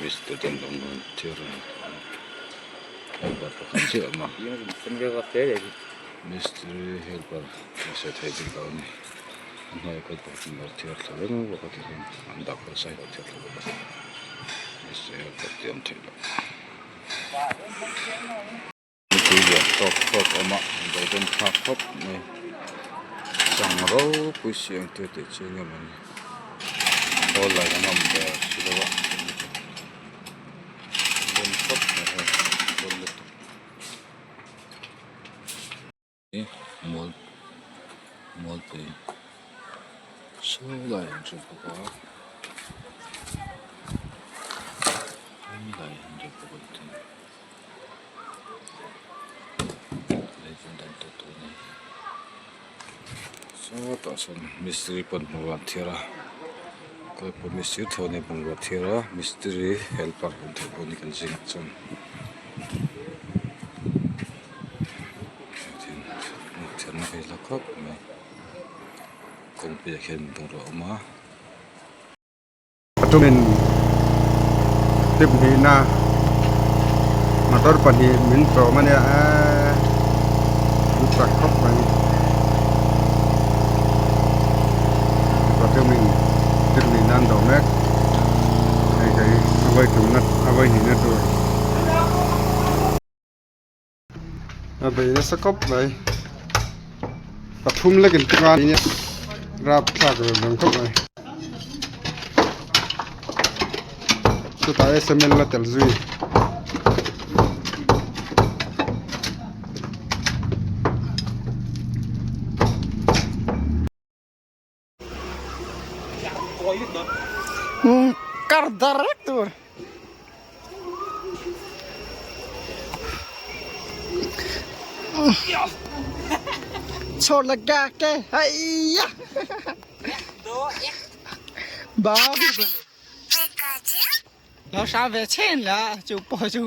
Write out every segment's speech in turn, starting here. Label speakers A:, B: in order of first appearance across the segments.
A: Mistiri ten bungrua an thiar a helper pakhat chiah a awm a mistiri helper sawi theih bik loh a ni a hnuaiah kawt pakhat in lo thiar thla reng bawk a tikhian an dah kawt sai lo thiar thla bawk a mistiri helper tih a awm theih loh. Mipui lian tawk tawk a awm a beidawng thlak khawp mai chang ropui si ang te tih chu eng emaw ni khawl lai a ngam ber si lo a bon khawp mai hei bon lutuk. Mual mualpui saw lai an hre bawk a helai an hre bawk a tin leivung dan tawh tur a ni sawtah sawn mistiri pawn bungrua an thiar a kawlpui mistiri tho ania bungrua thiar a mistiri helper awm thei pawh a ni kan zingah chuan. Thiamna hi la khawp mai kawngpuiah khian bungrua a awm a.
B: Pathum in tip hnihna motor pahnih min chawm a nia eee an chak khawp mai pathum in tip hnihna an dawh mek hei hei a vawi tumna a vawi hnihna tur. A bei nasa khawp mai pathum lek in tung a rapthlak rem rem khawp mai chutah cement la tel zui. Kar dar rek tur. Chhawr la ga ke haiya. Ba Lo sa ve chen la chu pawh chu.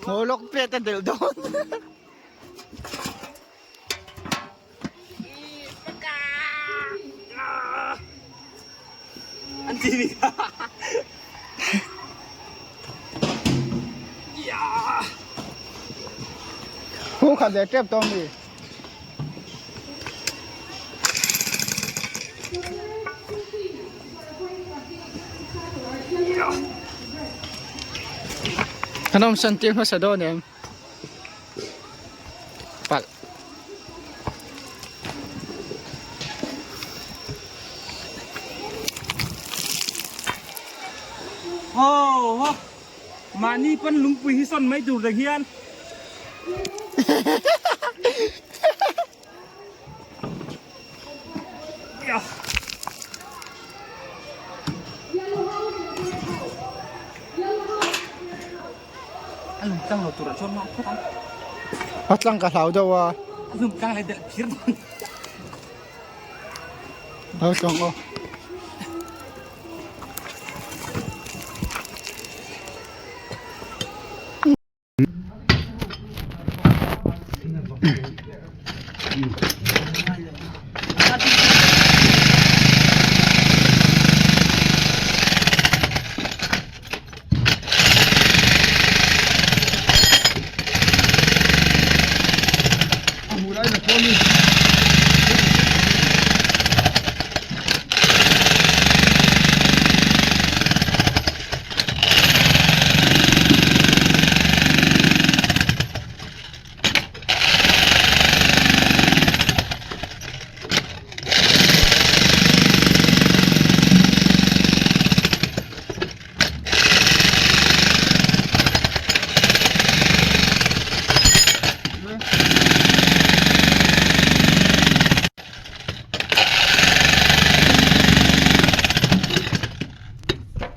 B: Ngolok pet a del dawn. Hu khat leh tep tawh mi. Kan awm san tir hmasa dawn em? Palh.
C: Aw mahni pawn lungpui hi sawn mai tur reng hian. A lung tlang lo turah chuan mah phawt ang.
B: A tlang ka hlau deuh a.
C: A lung tlang leh delh phir dawn.
B: Hlau tlang aw.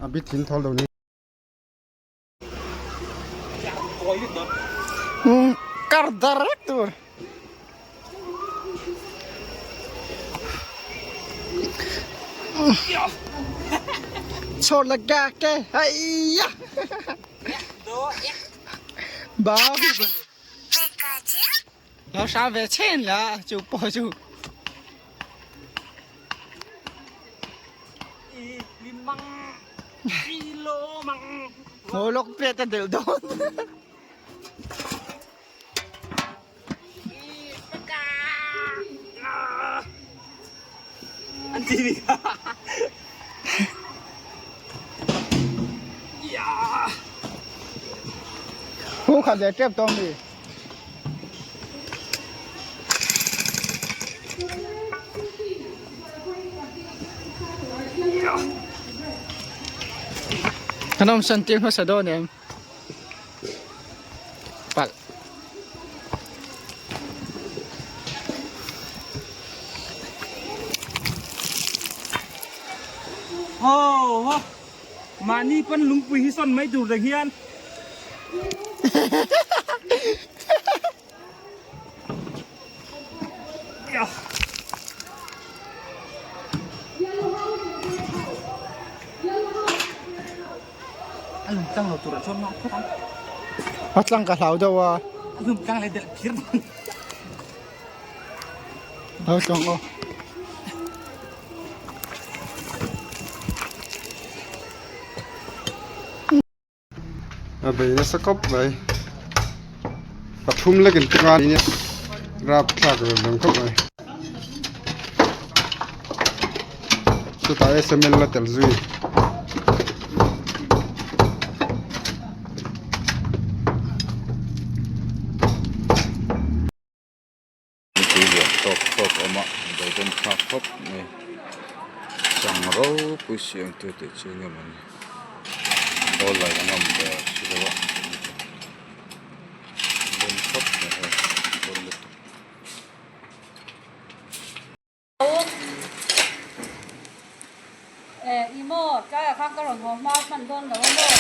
B: A bit thin thawl lo ni.
D: Kar dar rek tur. Chhawr la ga ke haiya. Bahubali. Lo hram ve chen la chu pawh chu. Hmawlawk pet a delh dawn.
C: An ti ni kha.
D: Hu khat leh tep tawh mi. Kan awm san tir hmasa dawn em? Palh.
C: Aw mahni pawn lungpui hi sawn mai tur reng hian. A lung tlang lo turah chuan ngah phawt ang.
D: A tlang ka hlau deuh a.
C: A lung tlang leh delh phir dawn.
D: Hlau tlang aw.
B: A bei nasa khawp mai pathum lek in tung a rapthlak rem rem khawp mai chutah sml la tel zui.
A: Tui lian tawk tawk a awm a beidawng thlak khawp mai chang ropui si ang chu tih chi eng emaw ni awl lai a ngam ve si lo a bon khawp mai hei bon lutuk.
E: Eh i maw tlaiah khan ka rawn haw hma hman dawn lo a maw?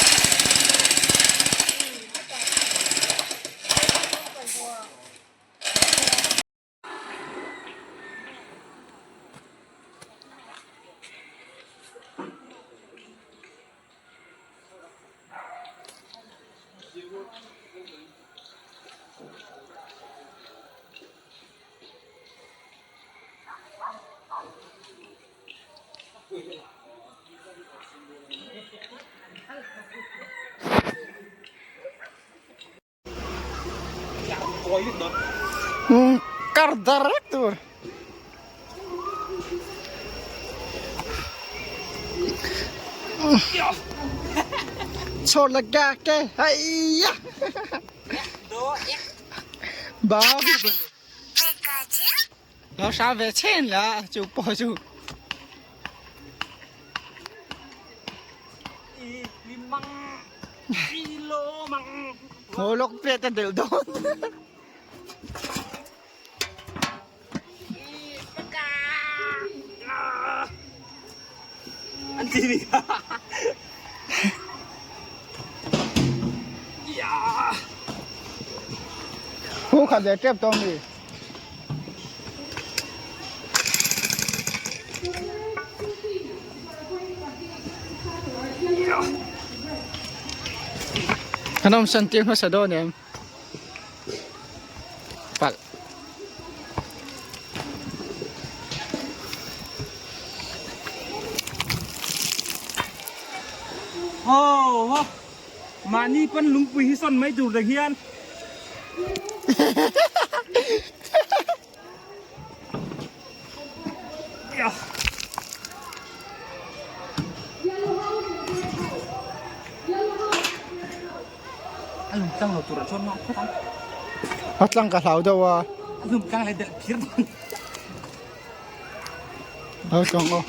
D: Kar dar vek tur. Chhawr la ka ke haiya. Ba. Lo hram ve chen la chu pawh chu. Hmawlawk pet a delh dawn.
C: An ti ni kha.
D: Hu khat leh tep tawh mi. Kan awm san tir hmasa dawn em? Palh.
C: Aw mahni pawn lungpui hi sawn mai tur reng hian. A lung tlang lo turah chuan ngah phawt ang.
D: A tlang ka hlau deuh a.
C: A lung tlang leh delh phir dawn.
D: Hlau tlang aw.